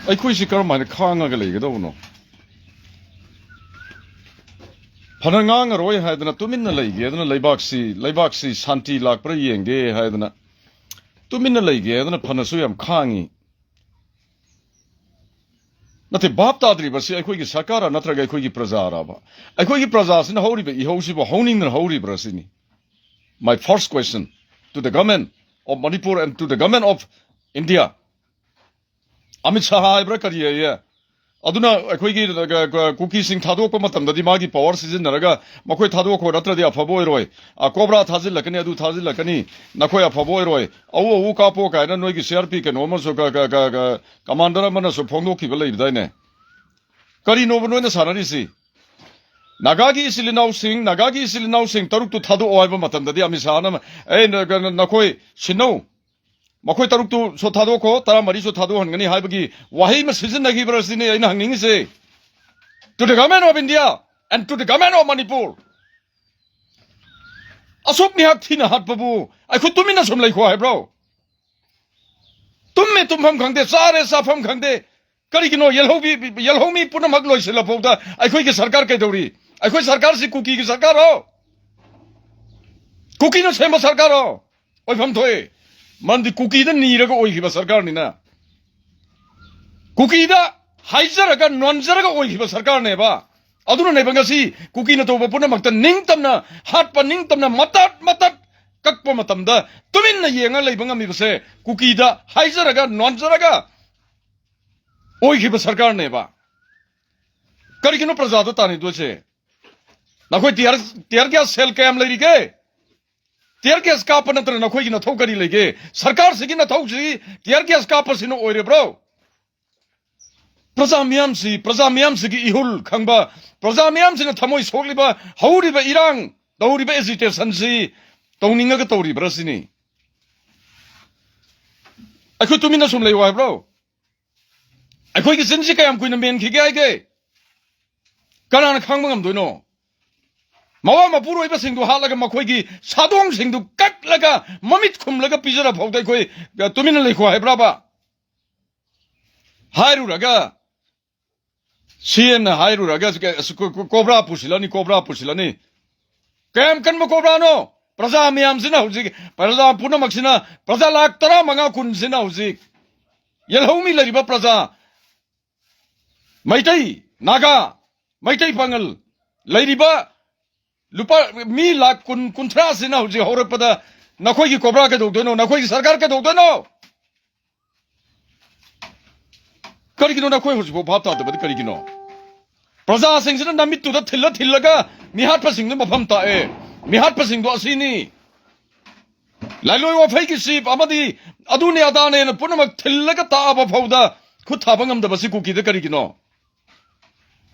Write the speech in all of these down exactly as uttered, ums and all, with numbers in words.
ꯑꯩꯈꯣꯏꯁꯤ ꯀꯔꯝ ꯍꯥꯏꯅ ꯈꯥꯡꯉꯒ ꯂꯩꯒꯗꯧꯕꯅꯣ? ꯐꯅ ꯉꯥꯡꯉꯔꯣꯏ ꯍꯥꯏꯗꯅ ꯇꯨꯃꯤꯟꯅ ꯂꯩꯒꯦꯗꯅ, ꯂꯩꯕꯥꯛꯁꯤ, ꯂꯩꯕꯥꯛꯁꯤ ꯁꯥꯟꯇꯤ ꯂꯥꯛꯄ꯭ꯔꯥ ꯌꯦꯡꯒꯦ ꯍꯥꯏꯗꯅ ꯇꯨꯃꯤꯟꯅ ꯂꯩꯒꯦꯗꯅ ꯐꯅꯁꯨ ꯌꯥꯝ ꯈꯥꯡꯉꯤ꯫ ꯅꯠꯇꯦ, ꯚꯥꯞ ꯇꯥꯗ꯭ꯔꯤꯕꯁꯤ ꯑꯩꯈꯣꯏꯒꯤ ꯁꯔꯀꯥꯔ ꯅꯠꯇ꯭ꯔꯒ ꯑꯩꯈꯣꯏꯒꯤ ꯄ꯭ꯔꯖꯥꯔꯕ? ꯑꯩꯈꯣꯏꯒꯤ ꯄ꯭ꯔꯖꯥꯁꯤꯅ ꯍꯧꯔꯤꯕ ꯏꯍꯧꯁꯤꯕꯨ ꯍꯧꯅꯤꯡꯗꯅ ꯍꯧꯔꯤꯕ꯭ꯔꯥ ꯁꯤꯅꯤ꯫ My first question to the government of Manipur and to the government of India. Amit Shah ꯍꯥꯏꯕ꯭ꯔꯥ ꯀꯔꯤ ꯍꯥꯏꯌꯦ? ꯑꯗꯨꯅ ꯑꯩꯈꯣꯏꯒꯤ, ꯑ, ꯑ, ꯀꯨꯀꯤꯁꯤꯡ ꯊꯥꯗꯣꯛꯄ ꯃꯇꯝꯗꯗꯤ ꯃꯥꯒꯤ ꯄꯋꯥꯔ ꯁꯤꯖꯤꯟꯅꯔꯒ ꯃꯈꯣꯏ ꯊꯥꯗꯣꯛꯈꯣ, ꯅꯠꯇ꯭ꯔꯗꯤ ꯑꯐꯕ ꯑꯣꯏꯔꯣꯏ꯫ ꯑ, ꯀꯣꯕ꯭ꯔꯥ ꯊꯥꯖꯤꯜꯂꯛꯀꯅꯤ, ꯑꯗꯨ ꯊꯥꯖꯤꯜꯂꯛꯀꯅꯤ, ꯅꯈꯣꯏ ꯑꯐꯕ ꯑꯣꯏꯔꯣꯏ, ꯑꯎ ꯑꯎ ꯀꯥꯞꯄꯣ ꯀꯥꯏꯅ ꯅꯣꯏꯒꯤ ꯁꯤ ꯑꯥꯔ ꯄꯤ ꯀꯩꯅꯣ ꯑꯃꯁꯨ, ꯀ-, ꯀ-, ꯀ-, ꯀ-, ꯀꯃꯥꯟꯗꯔ ꯑꯃꯅꯁꯨ ꯐꯣꯡꯗꯣꯛꯈꯤꯕ ꯂꯩꯕꯗꯥꯏꯅꯦ? ꯀꯔꯤꯅꯣꯕ ꯅꯣꯏꯅ ꯁꯥꯟꯅꯔꯤꯁꯤ? ꯅꯥꯒꯥꯒꯤ ꯏꯆꯤꯜ ꯏꯅꯥꯎꯁꯤꯡ, ꯅꯥꯒꯥꯒꯤ ꯏꯆꯤꯜ ꯏꯅꯥꯎꯁꯤꯡ ꯇꯔꯨꯛꯇꯨ ꯊꯥꯗꯣꯛꯑꯣ ꯍꯥꯏꯕ ꯃꯇꯝꯗꯗꯤ ꯑꯃꯤꯠ ꯁꯥꯍꯅ, "ꯑꯦ, ꯅ-, ꯅ-, ꯅꯈꯣꯏ ꯁꯤꯟꯅꯧ, ꯃꯈꯣꯏ ꯇꯔꯨꯛꯇꯨꯁꯨ ꯊꯥꯗꯣꯛꯈꯣ, ꯇꯔꯥꯃꯔꯤꯁꯨ ꯊꯥꯗꯣꯛꯍꯟꯒꯅꯤ" ꯍꯥꯏꯕꯒꯤ ꯋꯥꯍꯩ ꯑꯃ ꯁꯤꯖꯤꯟꯅꯈꯤꯕ꯭ꯔꯥ ꯁꯤꯅꯤ ꯑꯩꯅ ꯍꯪꯅꯤꯡꯉꯤꯁꯦ꯫ To the government of India and to the government of Manipur. ꯑꯁꯨꯛ ꯃꯤꯍꯥꯠ ꯊꯤꯅ ꯍꯥꯠꯄꯕꯨ ꯑꯩꯈꯣꯏ ꯇꯨꯃꯤꯟꯅ ꯁꯨꯝ ꯂꯩꯈꯣ ꯍꯥꯏꯕ꯭ꯔꯣ? ꯇꯨꯝꯃꯦ ꯇꯨꯝꯐꯝ ꯈꯪꯗꯦ, ꯆꯥꯔꯦ ꯆꯥꯐꯝ ꯈꯪꯗꯦ꯫ ꯀꯔꯤꯒꯤꯅꯣ ꯌꯦꯜꯍꯧꯕꯤ, ꯌꯦꯜꯍꯧꯃꯤ ꯄꯨꯝꯅꯃꯛ ꯂꯣꯏꯁꯤꯜꯂ ꯐꯥꯎꯗ ꯑꯩꯈꯣꯏꯒꯤ ꯁꯔꯀꯥꯔ ꯀꯩꯗꯧꯔꯤ? ꯑꯩꯈꯣꯏ ꯁꯔꯀꯥꯔꯁꯤ ꯀꯨꯀꯤꯒꯤ ꯁꯔꯀꯥꯔꯔꯣ? ꯀꯨꯀꯤꯅ ꯁꯦꯝꯕ ꯁꯔꯀꯥꯔꯔꯣ? ꯑꯣꯏꯐꯝ ꯊꯣꯛꯑꯦ꯫ ꯃꯔꯝꯗꯤ ꯀꯨꯀꯤꯗ ꯅꯤꯔꯒ ꯑꯣꯏꯈꯤꯕ ꯁꯔꯀꯥꯔꯅꯤꯅ꯫ ꯀꯨꯀꯤꯗ ꯍꯥꯏꯖꯔꯒ ꯅꯣꯟꯖꯔꯒ ꯑꯣꯏꯈꯤꯕ ꯁꯔꯀꯥꯔꯅꯦꯕ꯫ ꯑꯗꯨꯅꯅꯦꯕ ꯉꯁꯤ ꯀꯨꯀꯤꯅ ꯇꯧꯕ ꯄꯨꯝꯅꯃꯛꯇ ꯅꯤꯡꯇꯝꯅ ꯍꯥꯠꯄ, ꯅꯤꯡꯇꯝꯅ ꯃꯇꯠ ꯃꯇꯠ ꯀꯛꯄ ꯃꯇꯝꯗ ꯇꯨꯃꯤꯟꯅ ꯌꯦꯡꯉ ꯂꯩꯕ ꯉꯝꯃꯤꯕꯁꯦ ꯀꯨꯀꯤꯗ ꯍꯥꯏꯖꯔꯒ ꯅꯣꯟꯖꯔꯒ ꯑꯣꯏꯈꯤꯕ ꯁꯔꯀꯥꯔꯅꯦꯕ꯫ ꯀꯔꯤꯒꯤꯅꯣ ꯄ꯭ꯔꯖꯥꯗ ꯇꯥꯟꯅꯤꯗꯣꯏꯁꯦ? ꯅꯈꯣꯏ ꯇꯤꯌꯥꯔ, ꯇꯤꯌꯥꯔ ꯒ꯭ꯌꯥꯁ ꯁꯦꯜ ꯀꯌꯥꯝ ꯂꯩꯔꯤꯒꯦ? ꯇꯤꯌꯔ ꯒ꯭ꯌꯥꯁ ꯀꯥꯞꯄ ꯅꯠꯇꯅ ꯅꯈꯣꯏꯒꯤ ꯅꯊꯧ ꯀꯔꯤ ꯂꯩꯒꯦ? ꯁꯔꯀꯥꯔꯁꯤꯒꯤ ꯅꯊꯧꯁꯤ ꯇꯤꯌꯔ ꯒ꯭ꯌꯥꯁ ꯀꯥꯞꯄꯁꯤꯅ ꯑꯣꯏꯔꯕ꯭ꯔꯣ? ꯄ꯭ꯔꯖꯥ ꯃꯤꯌꯥꯝꯁꯤ, ꯄ꯭ꯔꯖꯥ ꯃꯤꯌꯥꯝꯁꯤꯒꯤ ꯏꯍꯨꯜ ꯈꯪꯕ, ꯄ꯭ꯔꯖꯥ ꯃꯤꯌꯥꯝꯁꯤꯅ ꯊꯃꯣꯏ ꯁꯣꯛꯂꯤꯕ, ꯍꯧꯔꯤꯕ ꯏꯔꯥꯡ, ꯇꯧꯔꯤꯕ ꯑꯦꯖꯤꯇꯦꯁꯟꯁꯤ ꯇꯧꯅꯤꯡꯉꯒ ꯇꯧꯔꯤꯕ꯭ꯔꯥ ꯁꯤꯅꯤ꯫ ꯑꯩꯈꯣꯏ ꯇꯨꯃꯤꯟꯅ ꯁꯨꯝ ꯂꯩꯌꯨ ꯍꯥꯏꯕ꯭ꯔꯣ? ꯑꯩꯈꯣꯏꯒꯤ ꯆꯤꯟꯁꯤ ꯀꯌꯥꯝ ꯀꯨꯏꯅ ꯃꯦꯟꯈꯤꯒꯦ ꯍꯥꯏꯒꯦ? ꯀꯅꯥꯅ ꯈꯥꯡꯕ ꯉꯝꯗꯣꯏꯅꯣ? ꯃꯋꯥ ꯃꯄꯨꯔꯣꯏꯕꯁꯤꯡꯗꯨ ꯍꯥꯠꯂꯒ ꯃꯈꯣꯏꯒꯤ ꯁꯥꯗꯣꯡꯁꯤꯡꯗꯨ ꯀꯛꯂꯒ ꯃꯃꯤꯠ ꯈꯨꯝꯂꯒ ꯄꯤꯖꯔ ꯐꯥꯎꯗ ꯑꯩꯈꯣꯏ, ꯑ, ꯇꯨꯃꯤꯟꯅ ꯂꯩꯈꯣ ꯍꯥꯏꯕ꯭ꯔꯕ? ꯍꯥꯏꯔꯨꯔꯒ, ꯁꯤ ꯑꯦꯝꯅ ꯍꯥꯏꯔꯨꯔꯒ, "ꯑꯁ, ꯀꯣ-, ꯀꯣ-, ꯀꯣꯕ꯭ꯔꯥ ꯄꯨꯁꯤꯜꯂꯅꯤ, ꯀꯣꯕ꯭ꯔꯥ ꯄꯨꯁꯤꯜꯂꯅꯤ"? ꯀꯌꯥꯝ ꯀꯟꯕ ꯀꯣꯕ꯭ꯔꯥꯅꯣ? ꯄ꯭ꯔꯖꯥ ꯃꯌꯥꯝꯁꯤꯅ ꯍꯧꯖꯤꯛ, ꯄ꯭ꯔꯖꯥ ꯄꯨꯝꯅꯃꯛꯁꯤꯅ, ꯄ꯭ꯔꯖꯥ ꯂꯥꯈ ꯇꯔꯥꯃꯉꯥ ꯀꯨꯟꯁꯤꯅ ꯍꯧꯖꯤꯛ ꯌꯦꯜꯍꯧꯃꯤ ꯂꯩꯔꯤꯕ ꯄ꯭ꯔꯖꯥ, ꯃꯩꯇꯩ, ꯅꯥꯒꯥ, ꯃꯩꯇꯩ ꯄꯥꯉꯜ ꯂꯩꯔꯤꯕ ꯂꯨꯄꯥ ꯃꯤ ꯂꯥꯈ ꯀꯨꯟ, ꯀꯨꯟꯊ꯭ꯔꯥꯁꯤꯅ ꯍꯧꯖꯤꯛ ꯍꯧꯔꯛꯄꯗ ꯅꯈꯣꯏꯒꯤ ꯀꯣꯕ꯭ꯔꯥ ꯀꯩꯗꯧꯗꯣꯏꯅꯣ? ꯅꯈꯣꯏꯒꯤ ꯁꯔꯀꯥꯔ ꯀꯩꯗꯧꯗꯣꯏꯅꯣ? ꯀꯔꯤꯒꯤꯅꯣ ꯅꯈꯣꯏ ꯍꯧꯖꯤꯛꯐꯥꯎ ꯚꯥꯞ ꯇꯥꯗꯕꯗꯤ ꯀꯔꯤꯒꯤꯅꯣ? ꯄ꯭ꯔꯖꯥꯁꯤꯡꯁꯤꯅ ꯅꯃꯤꯠꯇꯨꯗ ꯊꯤꯜꯂ ꯊꯤꯜꯂꯒ ꯃꯤꯍꯥꯠꯄꯁꯤꯡꯗꯨ ꯃꯐꯝ ꯇꯥꯛꯑꯦ꯫ ꯃꯤꯍꯥꯠꯄꯁꯤꯡꯗꯣ ꯑꯁꯤꯅꯤ꯫ ꯂꯥꯏꯂꯣꯏ ꯋꯥꯐꯩꯒꯤ ꯆꯤꯞ ꯑꯃꯗꯤ ꯑꯗꯨꯅꯦ ꯑꯗꯥꯅꯦꯅ ꯄꯨꯝꯅꯃꯛ ꯊꯤꯜꯂꯒ ꯇꯥꯛꯑꯕ ꯐꯥꯎꯗ ꯈꯨꯠ ꯊꯥꯕ ꯉꯝꯗꯕꯁꯤ ꯀꯨꯀꯤꯗ ꯀꯔꯤꯒꯤꯅꯣ?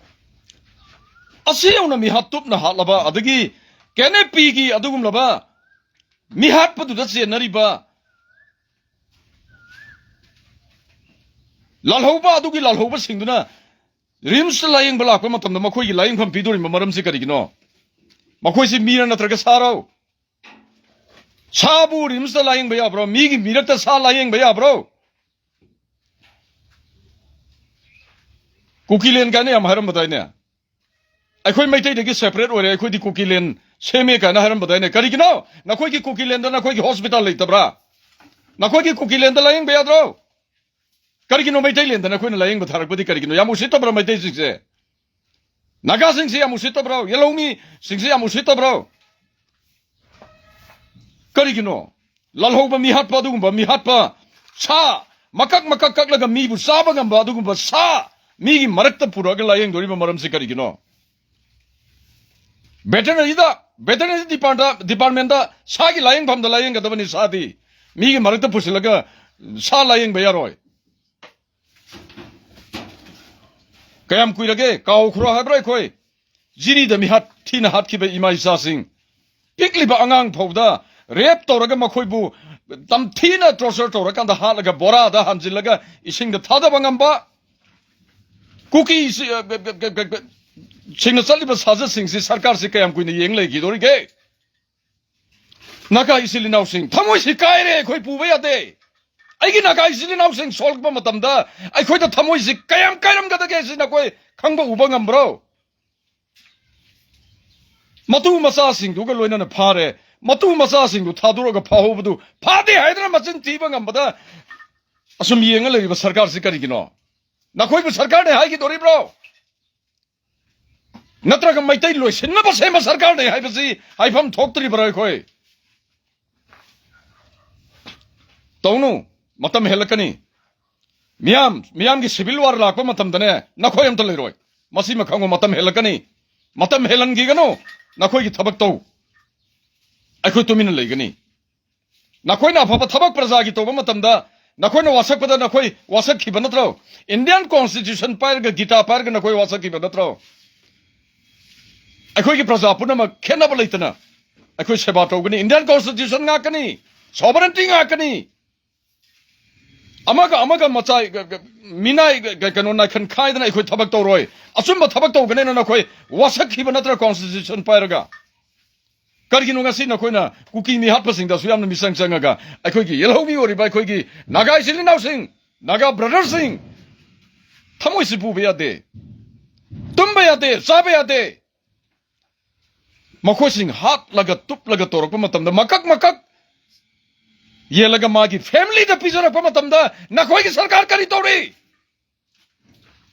ꯑꯁꯤ ꯌꯧꯅ ꯃꯤꯍꯥꯠ ꯇꯨꯞꯅ ꯍꯥꯠꯂꯕ, ꯑꯗꯒꯤ ꯀꯦꯅꯦꯄꯤꯒꯤ ꯑꯗꯨꯒꯨꯝꯂꯕ ꯃꯤꯍꯥꯠꯄꯗꯨꯗ ꯆꯦꯟꯅꯔꯤꯕ ꯂꯥꯜꯍꯧꯕ ꯑꯗꯨꯒꯤ ꯂꯥꯜꯍꯧꯕꯁꯤꯡꯗꯨꯅ ꯔꯤꯝꯁꯇ ꯂꯥꯌꯦꯡꯕ ꯂꯥꯛꯄ ꯃꯇꯝꯗ ꯃꯈꯣꯏꯒꯤ ꯂꯥꯌꯦꯡꯐꯝ ꯄꯤꯗꯣꯔꯤꯕ ꯃꯔꯝꯁꯤ ꯀꯔꯤꯒꯤꯅꯣ? ꯃꯈꯣꯏꯁꯤ ꯃꯤꯔ ꯅꯠꯇ꯭ꯔꯒ ꯁꯥꯔꯣ? ꯁꯥꯕꯨ ꯔꯤꯝꯁꯇ ꯂꯥꯌꯦꯡꯕ ꯌꯥꯕ꯭ꯔꯣ? ꯃꯤꯒꯤ ꯃꯤꯔꯛꯇ ꯁꯥ ꯂꯥꯌꯦꯡꯕ ꯌꯥꯕ꯭ꯔꯣ? ꯀꯨꯀꯤꯂꯦꯟ ꯀꯥꯏꯅ ꯌꯥꯝ ꯍꯥꯏꯔꯝꯕꯗꯥꯏꯅꯦ? ꯑꯩꯈꯣꯏ ꯃꯩꯇꯩꯗꯒꯤ ꯁꯦꯄꯔꯦꯠ ꯑꯣꯏꯔꯦ, ꯑꯩꯈꯣꯏꯗꯤ ꯀꯨꯀꯤꯂꯦꯟ ꯁꯦꯝꯃꯦ ꯀꯥꯏꯅ ꯍꯥꯏꯔꯝꯕꯗꯥꯏꯅꯦ? ꯀꯔꯤꯒꯤꯅꯣ? ꯅꯈꯣꯏꯒꯤ ꯀꯨꯀꯤꯂꯦꯟꯗ ꯅꯈꯣꯏꯒꯤ ꯍꯣꯁꯄꯤꯇꯥꯜ ꯂꯩꯇꯕ꯭ꯔꯥ? ꯅꯈꯣꯏꯒꯤ ꯀꯨꯀꯤꯂꯦꯟꯗ ꯂꯥꯌꯦꯡꯕ ꯌꯥꯗ꯭ꯔꯣ? ꯀꯔꯤꯒꯤꯅꯣ ꯃꯩꯇꯩꯂꯦꯟꯗ ꯅꯈꯣꯏꯅ ꯂꯥꯌꯦꯡꯕ ꯊꯥꯔꯛꯄꯗꯤ ꯀꯔꯤꯒꯤꯅꯣ? ꯌꯥꯝ ꯎꯁꯤꯠꯇꯕ꯭ꯔꯥ ꯃꯩꯇꯩꯁꯤꯡꯁꯦ? ꯅꯥꯒꯥꯁꯤꯡꯁꯦ ꯌꯥꯝ ꯎꯁꯤꯠꯇꯕ꯭ꯔꯣ? ꯌꯦꯜꯍꯧꯃꯤꯁꯤꯡꯁꯦ ꯌꯥꯝ ꯎꯁꯤꯠꯇꯕ꯭ꯔꯣ? ꯀꯔꯤꯒꯤꯅꯣ? ꯂꯥꯜꯍꯧꯕ ꯃꯤꯍꯥꯠꯄ, ꯑꯗꯨꯒꯨꯝꯕ ꯃꯤꯍꯥꯠꯄ, ꯁꯥ ꯃꯀꯛ ꯃꯀꯛ ꯀꯛꯂꯒ ꯃꯤꯕꯨ ꯆꯥꯕ ꯉꯝꯕ ꯑꯗꯨꯒꯨꯝꯕ ꯁꯥ ꯃꯤꯒꯤ ꯃꯔꯛꯇ ꯄꯨꯔꯛꯑꯒ ꯂꯥꯌꯦꯡꯗꯣꯔꯤꯕ ꯃꯔꯝꯁꯤ ꯀꯔꯤꯒꯤꯅꯣ? ꯚꯦꯇꯔꯅꯔꯤꯗ, ꯚꯦꯇꯔꯅꯔꯤ ꯗꯤꯄꯥꯔꯠ-, ꯗꯤꯄꯥꯔꯠꯃꯦꯟꯗ ꯁꯥꯒꯤ ꯂꯥꯌꯦꯡꯐꯝꯗ ꯂꯥꯌꯦꯡꯒꯗꯕꯅꯤ꯫ ꯁꯥꯗꯤ ꯃꯤꯒꯤ ꯃꯔꯛꯇ ꯄꯨꯁꯤꯜꯂꯒ ꯁꯥ ꯂꯥꯌꯦꯡꯕ ꯌꯥꯔꯣꯏ꯫ ꯀꯌꯥꯝ ꯀꯨꯏꯔꯒꯦ? ꯀꯥꯎꯈ꯭ꯔꯣ ꯍꯥꯏꯕ꯭ꯔꯥ ꯑꯩꯈꯣꯏ? ꯖꯤꯔꯤꯗ ꯃꯤꯍꯥꯠ ꯊꯤꯅ ꯍꯥꯠꯈꯤꯕ ꯏꯃꯥ ꯏꯆꯥꯁꯤꯡ, ꯄꯤꯛꯂꯤꯕ ꯑꯉꯥꯡ ꯐꯥꯎꯕꯗ ꯔꯦꯞ ꯇꯧꯔꯒ ꯃꯈꯣꯏꯕꯨ ꯇꯝꯊꯤꯅ ꯇꯣꯔꯆꯔ ꯇꯧꯔꯀꯥꯟꯗ ꯍꯥꯠꯂꯒ ꯕꯣꯔꯥꯗ ꯍꯥꯟꯖꯤꯜꯂꯒ ꯏꯁꯤꯡꯗ ꯊꯥꯗꯕ ꯉꯝꯕ ꯀꯨꯀꯤ ꯁꯤ-, ꯑ, ꯕ-, ꯕ-, ꯕ-, ꯕ-, ꯁꯤꯡꯅ ꯆꯠꯂꯤꯕ ꯁꯥꯖꯠꯁꯤꯡꯁꯤ ꯁꯔꯀꯥꯔꯁꯤ ꯀꯌꯥꯝ ꯀꯨꯏꯅ ꯌꯦꯡ ꯂꯩꯈꯤꯗꯣꯔꯤꯒꯦ? ꯅꯥꯒꯥ ꯏꯆꯤꯜ ꯏꯅꯥꯎꯁꯤꯡ, ꯊꯃꯣꯏꯁꯤ ꯀꯥꯏꯔꯦ, ꯑꯩꯈꯣꯏ ꯄꯨꯕ ꯌꯥꯗꯦ꯫ ꯑꯩꯒꯤ ꯅꯥꯒꯥ ꯏꯆꯤꯜ ꯏꯅꯥꯎꯁꯤꯡ ꯁꯣꯛꯂꯛꯄ ꯃꯇꯝꯗ ꯑꯩꯈꯣꯏꯗ ꯊꯃꯣꯏꯁꯤ ꯀꯌꯥꯝ ꯀꯥꯏꯔꯝꯒꯗꯒꯦ ꯁꯤ ꯅꯈꯣꯏ ꯈꯪꯕ ꯎꯕ ꯉꯝꯕ꯭ꯔꯣ? ꯃꯇꯨ ꯃꯆꯥꯁꯤꯡꯗꯨꯒ ꯂꯣꯏꯅꯅ ꯐꯥꯔꯦ꯫ ꯃꯇꯨ ꯃꯆꯥꯁꯤꯡꯗꯨ ꯊꯥꯗꯣꯔꯒ ꯐꯥꯍꯧꯕꯗꯨ ꯐꯥꯗꯦ ꯍꯥꯏꯗꯅ ꯃꯆꯤꯟ ꯊꯤꯕ ꯉꯝꯕꯗ ꯑꯁꯨꯝ ꯌꯦꯡꯉ ꯂꯩꯔꯤꯕ ꯁꯔꯀꯥꯔꯁꯤ ꯀꯔꯤꯒꯤꯅꯣ? ꯅꯈꯣꯏꯕꯨ ꯁꯔꯀꯥꯔꯅꯦ ꯍꯥꯏꯈꯤꯗꯣꯔꯤꯕ꯭ꯔꯣ? ꯅꯠꯇ꯭ꯔꯒ ꯃꯩꯇꯩ ꯂꯣꯏꯁꯤꯟꯅꯕ ꯁꯦꯝꯕ ꯁꯔꯀꯥꯔꯅꯦ ꯍꯥꯏꯕꯁꯤ ꯍꯥꯏꯐꯝ ꯊꯣꯛꯇ꯭ꯔꯤꯕ꯭ꯔꯥ? ꯑꯩꯈꯣꯏ ꯇꯧꯅꯨ, ꯃꯇꯝ ꯍꯦꯜꯂꯛꯀꯅꯤ꯫ ꯃꯤꯌꯥꯝ ꯃꯤꯌꯥꯝꯒꯤ ꯁꯤꯚꯤꯜ ꯋꯥꯔ ꯂꯥꯛꯄ ꯃꯇꯝꯗꯅꯦ, ꯅꯈꯣꯏ ꯑꯝꯇ ꯂꯩꯔꯣꯏ꯫ ꯃꯁꯤꯃ ꯈꯪꯉꯨ, ꯃꯇꯝ ꯍꯦꯜꯂꯛꯀꯅꯤ꯫ ꯃꯇꯝ ꯍꯦꯜꯍꯟꯈꯤꯒꯅꯨ꯫ ꯅꯈꯣꯏꯒꯤ ꯊꯕꯛ ꯇꯧ꯫ ꯑꯩꯈꯣꯏ ꯇꯨꯃꯤꯟꯅ ꯂꯩꯒꯅꯤ꯫ ꯅꯈꯣꯏꯅ ꯑꯐꯕ ꯊꯕꯛ ꯄ꯭ꯔꯖꯥꯒꯤ ꯇꯧꯕ ꯃꯇꯝꯗ ꯅꯈꯣꯏꯅ ꯋꯥꯁꯛꯄꯗ ꯅꯈꯣꯏ ꯋꯥꯁꯛꯈꯤꯕ ꯅꯠꯇ꯭ꯔꯣ? ꯏꯟꯗꯤꯌꯥꯟ ꯀꯣꯟꯁꯇꯤꯇ꯭ꯌꯨꯁꯟ ꯄꯥꯏꯔꯒ, ꯒꯤꯇꯥ ꯄꯥꯏꯔꯒ ꯅꯈꯣꯏ ꯋꯥꯁꯛꯈꯤꯕ ꯅꯠꯇ꯭ꯔꯣ? ꯑꯩꯈꯣꯏꯒꯤ ꯄ꯭ꯔꯖꯥ ꯄꯨꯝꯅꯃꯛ ꯈꯦꯠꯅꯕ ꯂꯩꯇꯅ ꯑꯩꯈꯣꯏ ꯁꯦꯕꯥ ꯇꯧꯒꯅꯤ꯫ ꯏꯟꯗꯤꯌꯥꯟ ꯀꯣꯟꯁꯇꯤꯇ꯭ꯌꯨꯁꯟ ꯉꯥꯛꯀꯅꯤ, ꯁꯣꯚꯔꯦꯟꯇꯤ ꯉꯥꯛꯀꯅꯤ꯫ ꯑꯃꯒ ꯑꯃꯒ ꯃꯆꯥꯏ, ꯒ-, ꯒ-, ꯃꯤꯅꯥꯏ, ꯒ-, ꯒ-, ꯀꯩꯅꯣ, ꯅꯥꯏꯈꯟ ꯈꯥꯏꯗꯅ ꯑꯩꯈꯣꯏ ꯊꯕꯛ ꯇꯧꯔꯣꯏ꯫ ꯑꯆꯨꯝꯕ ꯊꯕꯛ ꯇꯧꯒꯅꯦꯅ ꯅꯈꯣꯏ ꯋꯥꯁꯛꯈꯤꯕ ꯅꯠꯇ꯭ꯔꯥ ꯀꯣꯟꯁꯇꯤꯇ꯭ꯌꯨꯁꯟ ꯄꯥꯏꯔꯒ? ꯀꯔꯤꯒꯤꯅꯣ ꯉꯁꯤ ꯅꯈꯣꯏꯅ ꯀꯨꯀꯤ ꯃꯤꯍꯥꯠꯄꯁꯤꯡꯗꯁꯨ ꯌꯥꯝꯅ ꯃꯤꯆꯪ ꯆꯪꯉꯒ ꯑꯩꯈꯣꯏꯒꯤ ꯌꯦꯜꯍꯧꯃꯤ ꯑꯣꯏꯔꯤꯕ ꯑꯩꯈꯣꯏꯒꯤ ꯅꯥꯒꯥ ꯏꯆꯤꯜ ꯏꯅꯥꯎꯁꯤꯡ, ꯅꯥꯒꯥ ꯕ꯭ꯔꯗꯔꯁꯤꯡ ꯊꯃꯣꯏꯁꯤ ꯄꯨꯕ ꯌꯥꯗꯦ, ꯇꯨꯝꯕ ꯌꯥꯗꯦ, ꯆꯥꯕ ꯌꯥꯗꯦ? ꯃꯈꯣꯏꯁꯤꯡ ꯍꯥꯠꯂꯒ ꯇꯨꯞꯂꯒ ꯇꯧꯔꯛꯄ ꯃꯇꯝꯗ ꯃꯀꯛ ꯃꯀꯛ ꯌꯦꯜꯂꯒ ꯃꯥꯒꯤ ꯐꯦꯃꯤꯂꯤꯗ ꯄꯤꯖꯔꯛꯄ ꯃꯇꯝꯗ ꯅꯈꯣꯏꯒꯤ ꯁꯔꯀꯥꯔ ꯀꯔꯤ ꯇꯧꯔꯤ?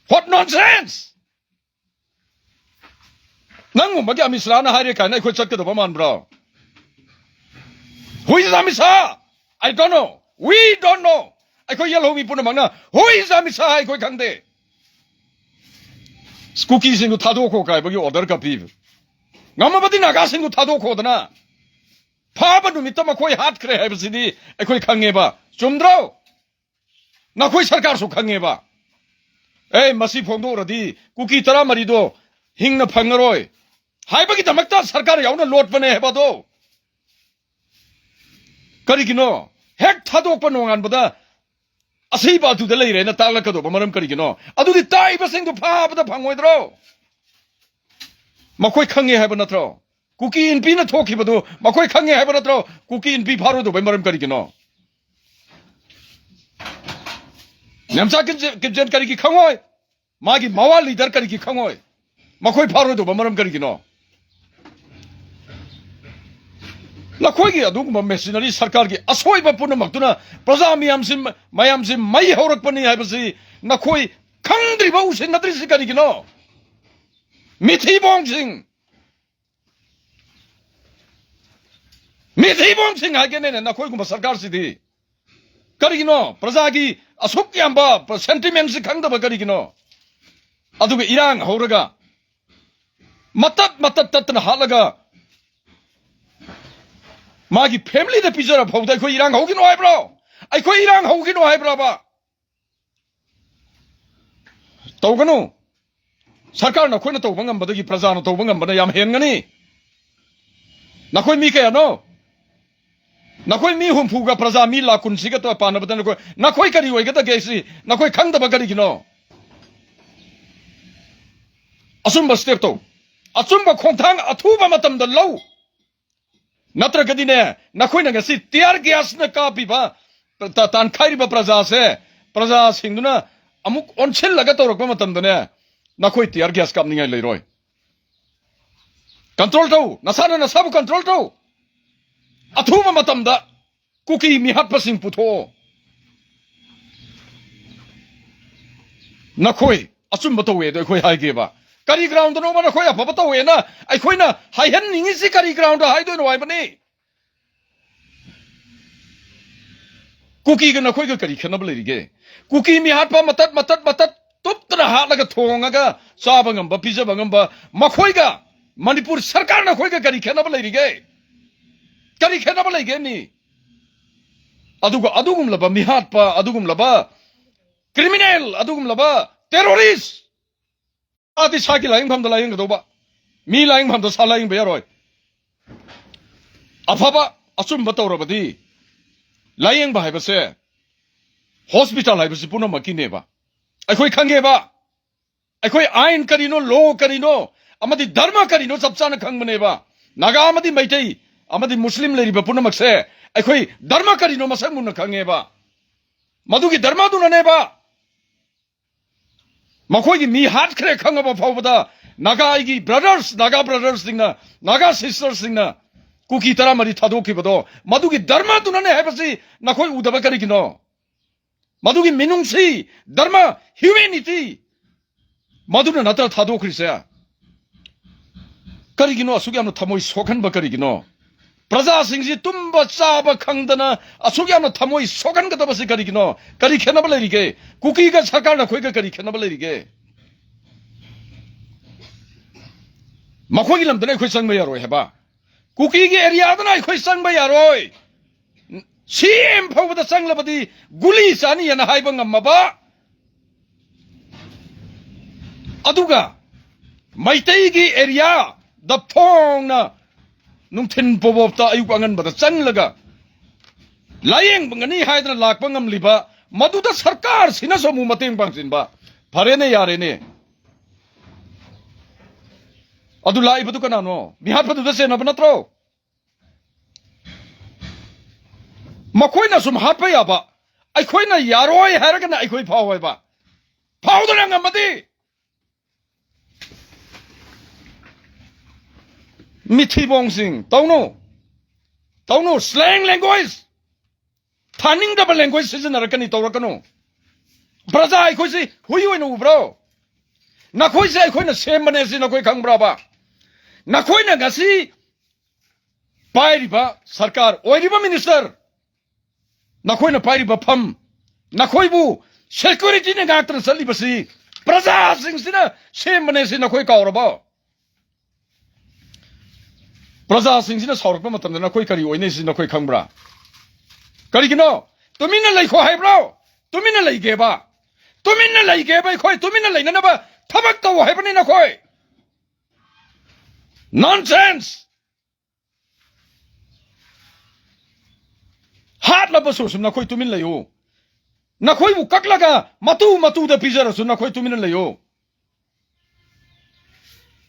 What nonsense! ꯅꯪꯒꯨꯝꯕꯒꯤ ꯑꯃꯤꯠ ꯁꯥꯍꯅ ꯍꯥꯏꯔꯦ ꯀꯥꯏꯅ ꯑꯩꯈꯣꯏ ꯆꯠꯀꯗꯕ ꯃꯥꯟꯕ꯭ꯔꯣ? Who is Amit Shah? I don't know. We don't know. ꯑꯩꯈꯣꯏ ꯌꯦꯜꯍꯧꯃꯤ ꯄꯨꯝꯅꯃꯛꯅ Who is Amit Shah ꯑꯩꯈꯣꯏ ꯈꯪꯗꯦ꯫ ꯀꯨꯀꯤꯁꯤꯡꯗꯨ ꯊꯥꯗꯣꯛꯈꯣ ꯀꯥꯏꯕꯒꯤ ꯑꯣꯔꯗꯔꯒ ꯄꯤꯕ꯫ ꯉꯝꯃꯕꯗꯤ ꯅꯥꯒꯥꯁꯤꯡꯗꯨ ꯊꯥꯗꯣꯛꯈꯣꯗꯅ꯫ ꯐꯥꯕ ꯅꯨꯃꯤꯠꯇ ꯃꯈꯣꯏ ꯍꯥꯠꯈ꯭ꯔꯦ ꯍꯥꯏꯕꯁꯤꯗꯤ ꯑꯩꯈꯣꯏ ꯈꯪꯉꯦꯕ꯫ ꯆꯨꯝꯗ꯭ꯔꯣ? ꯅꯈꯣꯏ ꯁꯔꯀꯥꯔꯁꯨ ꯈꯪꯉꯦꯕ꯫ ꯑꯦ, ꯃꯁꯤ ꯐꯣꯡꯗꯣꯛꯎꯔꯗꯤ ꯀꯨꯀꯤ ꯇꯔꯥꯃꯔꯤꯗꯣ ꯍꯤꯡꯅ ꯐꯪꯉꯔꯣꯏ ꯍꯥꯏꯕꯒꯤꯗꯃꯛꯇ ꯁꯔꯀꯥꯔ ꯌꯥꯎꯅ ꯂꯣꯠꯄꯅꯦ ꯍꯥꯏꯕꯗꯣ꯫ ꯀꯔꯤꯒꯤꯅꯣ? ꯍꯦꯛ ꯊꯥꯗꯣꯛꯄ ꯅꯣꯡꯉꯥꯟꯕꯗ ꯑꯁꯤꯕ ꯑꯗꯨꯗ ꯂꯩꯔꯦꯅ ꯇꯥꯛꯂꯛꯀꯗꯧꯕ ꯃꯔꯝ ꯀꯔꯤꯒꯤꯅꯣ? ꯑꯗꯨꯗꯤ ꯇꯥꯛꯏꯕꯁꯤꯡꯗꯨ ꯐꯥꯕꯗ ꯐꯪꯉꯣꯏꯗ꯭ꯔꯣ? ꯃꯈꯣꯏ ꯈꯪꯉꯦ ꯍꯥꯏꯕ ꯅꯠꯇ꯭ꯔꯣ? ꯀꯨꯀꯤ ꯏꯟꯄꯤꯅ ꯊꯣꯛꯈꯤꯕꯗꯨ ꯃꯈꯣꯏ ꯈꯪꯉꯦ ꯍꯥꯏꯕ ꯅꯠꯇ꯭ꯔꯣ? ꯀꯨꯀꯤ ꯏꯟꯄꯤ ꯐꯥꯔꯨꯗꯕꯩ ꯃꯔꯝ ꯀꯔꯤꯒꯤꯅꯣ? ꯅꯦꯝꯆꯥ ꯀꯤꯞꯖꯦꯟ, ꯀꯤꯞꯖꯦꯟ ꯀꯔꯤꯒꯤ ꯈꯪꯉꯣꯏ? ꯃꯥꯒꯤ ꯃꯋꯥ ꯂꯤꯗꯔ ꯀꯔꯤꯒꯤ ꯈꯪꯉꯣꯏ? ꯃꯈꯣꯏ ꯐꯥꯔꯣꯏꯗꯧꯕ ꯃꯔꯝ ꯀꯔꯤꯒꯤꯅꯣ? ꯅꯈꯣꯏꯒꯤ ꯑꯗꯨꯒꯨꯝꯕ ꯃꯦꯁꯤꯅꯔꯤ ꯁꯔꯀꯥꯔꯒꯤ ꯑꯁꯣꯏꯕ ꯄꯨꯝꯅꯃꯛꯇꯨꯅ ꯄ꯭ꯔꯖꯥ ꯃꯤꯌꯥꯝꯁꯤ, ꯃꯌꯥꯝꯁꯤ ꯃꯩ ꯍꯧꯔꯛꯄꯅꯤ ꯍꯥꯏꯕꯁꯤ ꯅꯈꯣꯏ ꯈꯪꯗ꯭ꯔꯤꯕ, ꯎꯁꯤꯟꯅꯗ꯭ꯔꯤꯁꯤ ꯀꯔꯤꯒꯤꯅꯣ? ꯃꯤꯊꯤꯕꯣꯡꯁꯤꯡ, ꯃꯤꯊꯤꯕꯣꯡꯁꯤꯡ ꯍꯥꯏꯒꯦꯅꯦ ꯅꯈꯣꯏꯒꯨꯝꯕ ꯁꯔꯀꯥꯔꯁꯤꯗꯤ꯫ ꯀꯔꯤꯒꯤꯅꯣ ꯄ꯭ꯔꯖꯥꯒꯤ ꯑꯁꯨꯛ ꯌꯥꯝꯕ ꯁꯦꯟꯇꯤꯃꯦꯟꯁꯤ ꯈꯪꯗꯕ ꯀꯔꯤꯒꯤꯅꯣ? ꯑꯗꯨꯒ ꯏꯔꯥꯡ ꯍꯧꯔꯒ ꯃꯇꯠ ꯃꯇꯠ ꯇꯠꯇꯅ ꯍꯥꯠꯂꯒ ꯃꯥꯒꯤ ꯐꯦꯃꯤꯂꯤꯗ ꯄꯤꯖꯔ ꯐꯥꯎꯗ ꯑꯩꯈꯣꯏ ꯏꯔꯥꯡ ꯍꯧꯒꯅꯣ ꯍꯥꯏꯕ꯭ꯔꯣ? ꯑꯩꯈꯣꯏ ꯏꯔꯥꯡ ꯍꯧꯒꯅꯣ ꯍꯥꯏꯕ꯭ꯔꯕ? ꯇꯧꯒꯅꯨ꯫ ꯁꯔꯀꯥꯔꯅ ꯑꯩꯈꯣꯏꯅ ꯇꯧꯕ ꯉꯝꯕꯗꯒꯤ ꯄ꯭ꯔꯖꯥꯅ ꯇꯧꯕ ꯉꯝꯕꯅ ꯌꯥꯝ ꯍꯦꯟꯒꯅꯤ꯫ ꯅꯈꯣꯏ ꯃꯤ ꯀꯌꯥꯅꯣ? ꯅꯈꯣꯏ ꯃꯤ ꯍꯨꯝꯐꯨꯒ ꯄ꯭ꯔꯖꯥ ꯃꯤ ꯂꯥꯈ ꯀꯨꯟꯁꯤꯒ ꯇ-, ꯄꯥꯟꯅꯕꯗ ꯅꯈꯣꯏ, ꯅꯈꯣꯏ ꯀꯔꯤ ꯑꯣꯏꯒꯗꯒꯦ ꯁꯤ ꯅꯈꯣꯏ ꯈꯪꯗꯕ ꯀꯔꯤꯒꯤꯅꯣ? ꯑꯆꯨꯝꯕ ꯁ꯭ꯇꯦꯞ ꯇꯧ꯫ ꯑꯆꯨꯝꯕ ꯈꯣꯡꯊꯥꯡ ꯑꯊꯨꯕ ꯃꯇꯝꯗ ꯂꯧ꯫ ꯅꯠꯇ꯭ꯔꯒꯗꯤꯅꯦ, ꯅꯈꯣꯏꯅ ꯉꯁꯤ ꯇꯤꯌꯥꯔ ꯒ꯭ꯌꯥꯁꯅ ꯀꯥꯞꯄꯤꯕ, ꯇ-, ꯇꯥꯟꯈꯥꯏꯔꯤꯕ ꯄ꯭ꯔꯖꯥꯁꯦ, ꯄ꯭ꯔꯖꯥꯁꯤꯡꯗꯨꯅ ꯑꯃꯨꯛ ꯑꯣꯟꯁꯤꯜꯂꯒ ꯇꯧꯔꯛꯄ ꯃꯇꯝꯗꯅꯦ, ꯅꯈꯣꯏ ꯇꯤꯌꯥꯔ ꯒ꯭ꯌꯥꯁ ꯀꯥꯞꯅꯤꯡꯉꯥꯏ ꯂꯩꯔꯣꯏ꯫ ꯀꯟꯇ꯭ꯔꯣꯜ ꯇꯧ, ꯅꯁꯥꯅ ꯅꯁꯥꯕꯨ ꯀꯟꯇ꯭ꯔꯣꯜ ꯇꯧ꯫ ꯑꯊꯨꯕ ꯃꯇꯝꯗ ꯀꯨꯀꯤ ꯃꯤꯍꯥꯠꯄꯁꯤꯡ ꯄꯨꯊꯣꯛꯑꯣ꯫ ꯅꯈꯣꯏ ꯑꯆꯨꯝꯕ ꯇꯧꯋꯦ ꯑꯗꯣ ꯑꯩꯈꯣꯏ ꯍꯥꯏꯒꯦꯕ꯫ ꯀꯔꯤ ꯒ꯭ꯔꯥꯎꯟꯗꯅꯣꯕ ꯅꯈꯣꯏ ꯑꯐꯕ ꯇꯧꯋꯦꯅ ꯑꯩꯈꯣꯏꯅ ꯍꯥꯏꯍꯟꯅꯤꯡꯉꯤꯁꯤ? ꯀꯔꯤ ꯒ꯭ꯔꯥꯎꯟꯗ ꯍꯥꯏꯗꯣꯏꯅꯣ ꯍꯥꯏꯕꯅꯤ? ꯀꯨꯀꯤꯒ ꯅꯈꯣꯏꯒ ꯀꯔꯤ ꯈꯦꯠꯅꯕ ꯂꯩꯔꯤꯒꯦ? ꯀꯨꯀꯤ ꯃꯤꯍꯥꯠꯄ ꯃꯇꯠ, ꯃꯇꯠ, ꯃꯇꯠ ꯇꯨꯞꯇꯅ ꯍꯥꯠꯂꯒ ꯊꯣꯡꯉꯒ ꯆꯥꯕ ꯉꯝꯕ, ꯄꯤꯖꯕ ꯉꯝꯕ ꯃꯈꯣꯏꯒ ꯃꯅꯤꯄꯨꯔ ꯁꯔꯀꯥꯔ ꯅꯈꯣꯏꯒ ꯀꯔꯤ ꯈꯦꯠꯅꯕ ꯂꯩꯔꯤꯒꯦ? ꯀꯔꯤ ꯈꯦꯠꯅꯕ ꯂꯩꯒꯦ ꯃꯤ? ꯑꯗꯨꯒ ꯑꯗꯨꯒꯨꯝꯂꯕ ꯃꯤꯍꯥꯠꯄ, ꯑꯗꯨꯒꯨꯝꯂꯕ ꯀ꯭ꯔꯤꯃꯤꯅꯦꯜ, ꯑꯗꯨꯒꯨꯝꯂꯕ ꯇꯦꯔꯣꯔꯤꯁ, ꯁꯥꯗꯤ ꯁꯥꯒꯤ ꯂꯥꯏꯌꯦꯡꯐꯝꯗ ꯂꯥꯏꯌꯦꯡꯒꯗꯧꯕ, ꯃꯤ ꯂꯥꯏꯌꯦꯡꯐꯝꯗ ꯁꯥ ꯂꯥꯏꯌꯦꯡꯕ ꯌꯥꯔꯣꯏ꯫ ꯑꯐꯕ ꯑꯆꯨꯝꯕ ꯇꯧꯔꯕꯗꯤ ꯂꯥꯏꯌꯦꯡꯕ ꯍꯥꯏꯕꯁꯦ, ꯍꯣꯁꯄꯤꯇꯥꯜ ꯍꯥꯏꯕꯁꯤ ꯄꯨꯝꯅꯃꯛꯀꯤꯅꯦꯕ꯫ ꯑꯩꯈꯣꯏ ꯈꯪꯉꯦꯕ, ꯑꯩꯈꯣꯏ ꯑꯥꯏꯟ ꯀꯔꯤꯅꯣ, ꯂꯣ ꯀꯔꯤꯅꯣ, ꯑꯃꯗꯤ ꯙꯔꯃ ꯀꯔꯤꯅꯣ ꯆꯞ ꯆꯥꯅ ꯈꯪꯕꯅꯦꯕ꯫ ꯅꯥꯒꯥ ꯑꯃꯗꯤ ꯃꯩꯇꯩ ꯑꯃꯗꯤ ꯃꯨꯁꯂꯤꯝ ꯂꯩꯔꯤꯕ ꯄꯨꯝꯅꯃꯛꯁꯦ ꯑꯩꯈꯣꯏ ꯙꯔꯃ ꯀꯔꯤꯅꯣ ꯃꯁꯛ ꯃꯨꯟꯅ ꯈꯪꯉꯦꯕ꯫ ꯃꯗꯨꯒꯤ ꯙꯔꯃꯗꯨꯅꯅꯦꯕ ꯃꯈꯣꯏꯒꯤ ꯃꯤ ꯍꯥꯠꯈ꯭ꯔꯦ ꯈꯪꯉꯕ ꯐꯥꯎꯕꯗ ꯅꯥꯒꯥ ꯑꯩꯒꯤ ꯕ꯭ꯔꯗꯔꯁ, ꯅꯥꯒꯥ ꯕ꯭ꯔꯗꯔꯁꯁꯤꯡꯅ, ꯅꯥꯒꯥ ꯁꯤꯁꯇꯔꯁꯤꯡꯅ ꯀꯨꯀꯤ ꯇꯔꯥꯃꯔꯤ ꯊꯥꯗꯣꯛꯈꯤꯕꯗꯣ ꯃꯗꯨꯒꯤ ꯙꯔꯃꯗꯨꯅꯅꯦ ꯍꯥꯏꯕꯁꯤ ꯅꯈꯣꯏ ꯎꯗꯕ ꯀꯔꯤꯒꯤꯅꯣ? ꯃꯗꯨꯒꯤ ꯃꯤꯅꯨꯡꯁꯤ, ꯙꯔꯃ, ꯍ꯭ꯌꯨꯃꯦꯅꯤꯇꯤ, ꯃꯗꯨꯅ ꯅꯠꯇ꯭ꯔ ꯊꯥꯗꯣꯛꯈ꯭ꯔꯤꯁꯦ? ꯀꯔꯤꯒꯤꯅꯣ ꯑꯁꯨꯛ ꯌꯥꯝꯅ ꯊꯃꯣꯏ ꯁꯣꯛꯍꯟꯕ ꯀꯔꯤꯒꯤꯅꯣ? ꯄ꯭ꯔꯖꯥꯁꯤꯡꯁꯤ ꯇꯨꯝꯕ ꯆꯥꯕ ꯈꯪꯗꯅ ꯑꯁꯨꯛ ꯌꯥꯝꯅ ꯊꯃꯣꯏ ꯁꯣꯛꯍꯟꯒꯗꯕꯁꯤ ꯀꯔꯤꯒꯤꯅꯣ? ꯀꯔꯤ ꯈꯦꯠꯅꯕ ꯂꯩꯔꯤꯒꯦ? ꯀꯨꯀꯤꯒ ꯁꯔꯀꯥꯔꯅ ꯑꯩꯈꯣꯏꯒ ꯀꯔꯤ ꯈꯦꯠꯅꯕ ꯂꯩꯔꯤꯒꯦ? ꯃꯈꯣꯏꯒꯤ ꯂꯝꯗꯅ ꯑꯩꯈꯣꯏ ꯆꯪꯕ ꯌꯥꯔꯣꯏ ꯍꯥꯏꯕ, ꯀꯨꯀꯤꯒꯤ ꯑꯦꯔꯤꯌꯥꯗꯅ ꯑꯩꯈꯣꯏ ꯆꯪꯕ ꯌꯥꯔꯣꯏ, ꯁꯤ ꯑꯦꯝ ꯐꯥꯎꯕꯗ ꯆꯪꯂꯕꯗꯤ ꯒꯨꯂꯤ ꯆꯥꯅꯤꯑꯅ ꯍꯥꯏꯕ ꯉꯝꯃꯕ, ꯑꯗꯨꯒ ꯃꯩꯇꯩꯒꯤ ꯑꯦꯔꯤꯌꯥꯗ ꯐꯣꯡꯅ ꯅꯨꯡꯊꯤꯟ ꯄꯣꯕꯣꯞꯇ ꯑꯌꯨꯛ ꯑꯉꯟꯕꯗ ꯆꯪꯂꯒ ꯂꯥꯌꯦꯡꯕ ꯉꯅꯤ ꯍꯥꯏꯗꯅ ꯂꯥꯛꯄ ꯉꯝꯂꯤꯕ ꯃꯗꯨꯗ ꯁꯔꯀꯥꯔꯁꯤꯅꯁꯨ ꯑꯃꯨꯛ ꯃꯇꯦꯡ ꯄꯥꯡꯁꯤꯟꯕ꯫ ꯐꯔꯦꯅꯦ, ꯌꯥꯔꯦꯅꯦ꯫ ꯑꯗꯨ ꯂꯥꯛꯏꯕꯗꯨ ꯀꯅꯥꯅꯣ? ꯃꯤꯍꯥꯠꯄꯗꯨꯗ ꯆꯦꯟꯅꯕ ꯅꯠꯇ꯭ꯔꯣ? ꯃꯈꯣꯏꯅ ꯁꯨꯝ ꯍꯥꯠꯄ ꯌꯥꯕ, ꯑꯩꯈꯣꯏꯅ ꯌꯥꯔꯣꯏ ꯍꯥꯏꯔꯒꯅ ꯑꯩꯈꯣꯏ ꯐꯥꯎ ꯍꯥꯏꯕ꯫ ꯐꯥꯎꯗꯅ ꯉꯝꯃꯗꯤ ꯃꯤꯊꯤꯕꯣꯡꯁꯤꯡ ꯇꯧꯅꯨ, ꯇꯧꯅꯨ꯫ Slang language, ꯊꯥꯅꯤꯡꯗꯕ language ꯁꯤꯖꯤꯟꯅꯔꯛꯀꯅꯤ, ꯇꯧꯔꯛꯀꯅꯨ꯫ ꯄ꯭ꯔꯖꯥ ꯑꯩꯈꯣꯏꯁꯤ ꯍꯨꯏ ꯑꯣꯏꯅ ꯎꯕ꯭ꯔꯣ? ꯅꯈꯣꯏꯁꯦ ꯑꯩꯈꯣꯏꯅ ꯁꯦꯝꯕꯅꯦ ꯁꯤ ꯅꯈꯣꯏ ꯈꯪꯕ꯭ꯔꯕ? ꯅꯈꯣꯏꯅ ꯉꯁꯤ ꯄꯥꯏꯔꯤꯕ ꯁꯔꯀꯥꯔ, ꯑꯣꯏꯔꯤꯕ ꯃꯤꯅꯤꯁꯇꯔ, ꯅꯈꯣꯏꯅ ꯄꯥꯏꯔꯤꯕ ꯐꯝ, ꯅꯈꯣꯏꯕꯨ ꯁꯦꯀ꯭ꯌꯨꯔꯤꯇꯤꯅ ꯉꯥꯛꯇꯅ ꯆꯠꯂꯤꯕꯁꯤ ꯄ꯭ꯔꯖꯥꯁꯤꯡꯁꯤꯅ ꯁꯦꯝꯕꯅꯦ ꯁꯤ ꯅꯈꯣꯏ ꯀꯥꯎꯔꯕꯣ? ꯄ꯭ꯔꯖꯥꯁꯤꯡꯁꯤꯅ ꯁꯥꯎꯔꯛꯄ ꯃꯇꯝꯗ ꯅꯈꯣꯏ ꯀꯔꯤ ꯑꯣꯏꯅꯤ ꯁꯤ ꯅꯈꯣꯏ ꯈꯪꯕ꯭ꯔꯥ? ꯀꯔꯤꯒꯤꯅꯣ? ꯇꯨꯃꯤꯟꯅ ꯂꯩꯈꯣ ꯍꯥꯏꯕ꯭ꯔꯣ? ꯇꯨꯃꯤꯟꯅ ꯂꯩꯒꯦꯕ, ꯇꯨꯃꯤꯟꯅ ꯂꯩꯒꯦꯕ꯫ ꯑꯩꯈꯣꯏ ꯇꯨꯃꯤꯟꯅ ꯂꯩꯅꯅꯕ ꯊꯕꯛ ꯇꯧ ꯍꯥꯏꯕꯅꯤ ꯅꯈꯣꯏ꯫ Nonsense! ꯍꯥꯠꯂꯕꯁꯨ ꯁꯨꯝ ꯅꯈꯣꯏ ꯇꯨꯃꯤꯟ ꯂꯩꯌꯨ꯫ ꯅꯈꯣꯏꯕꯨ ꯀꯛꯂꯒ ꯃꯇꯨ ꯃꯇꯨꯗ ꯄꯤꯖꯔꯁꯨ ꯅꯈꯣꯏ ꯇꯨꯃꯤꯟꯅ ꯂꯩꯌꯨ꯫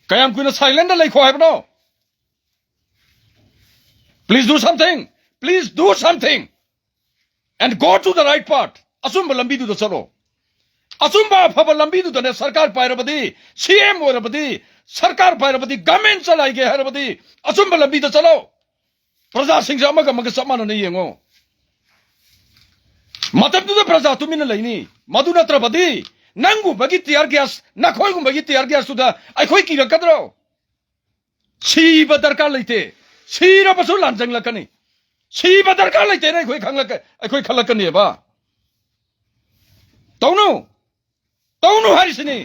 ꯀꯌꯥꯝ ꯀꯨꯏꯅ ꯁꯥꯏꯂꯦꯟꯗ ꯂꯩꯈꯣ ꯍꯥꯏꯕꯅꯣ? Please do something. Please do something. And go to the right path. ꯑꯆꯨꯝꯕ ꯂꯝꯕꯤꯗꯨꯗ ꯆꯠꯂꯣ꯫ ꯑꯆꯨꯝꯕ ꯑꯐꯕ ꯂꯝꯕꯤꯗꯨꯗꯅꯦ ꯁꯔꯀꯥꯔ ꯄꯥꯏꯔꯕꯗꯤ, ꯁꯤ ꯑꯦꯝ ꯑꯣꯏꯔꯕꯗꯤ, ꯁꯔꯀꯥꯔ ꯄꯥꯏꯔꯕꯗꯤ, ꯒꯃꯦꯟ ꯆꯂꯥꯏꯒꯦ ꯍꯥꯏꯔꯕꯗꯤ ꯑꯆꯨꯝꯕ ꯂꯝꯕꯤꯗ ꯆꯠꯂꯣ꯫ ꯄ꯭ꯔꯖꯥꯁꯤꯡꯁꯦ ꯑꯃꯒ ꯑꯃꯒ ꯆꯞ ꯃꯥꯟꯅꯅ ꯌꯦꯡꯉꯣ꯫ ꯃꯇꯝꯗꯨꯗ ꯄ꯭ꯔꯖꯥ ꯇꯨꯃꯤꯟꯅ ꯂꯩꯅꯤ꯫ ꯃꯗꯨ ꯅꯠꯇ꯭ꯔꯕꯗꯤ ꯅꯪꯒꯨꯝꯕꯒꯤ ꯇꯤꯌꯥꯔ ꯒ꯭ꯌꯥꯁ, ꯅꯈꯣꯏꯒꯨꯝꯕꯒꯤ ꯇꯤꯌꯥꯔ ꯒ꯭ꯌꯥꯁꯇꯨꯗ ꯑꯩꯈꯣꯏ ꯀꯤꯔꯛꯀꯗ꯭ꯔꯣ? ꯁꯤꯕ ꯗꯔꯀꯥꯔ ꯂꯩꯇꯦ꯫ ꯁꯤꯔꯕꯁꯨ ꯂꯥꯟꯖꯪꯂꯛꯀꯅꯤ꯫ ꯁꯤꯕ ꯗꯔꯀꯥꯔ ꯂꯩꯇꯦꯅ ꯑꯩꯈꯣꯏ ꯈꯪꯂꯛꯀ-, ꯑꯩꯈꯣꯏ ꯈꯜꯂꯛꯀꯅꯦꯕ꯫ ꯇꯧꯅꯨ꯫ ꯇꯧꯅꯨ ꯍꯥꯏꯔꯤꯁꯤꯅꯤ꯫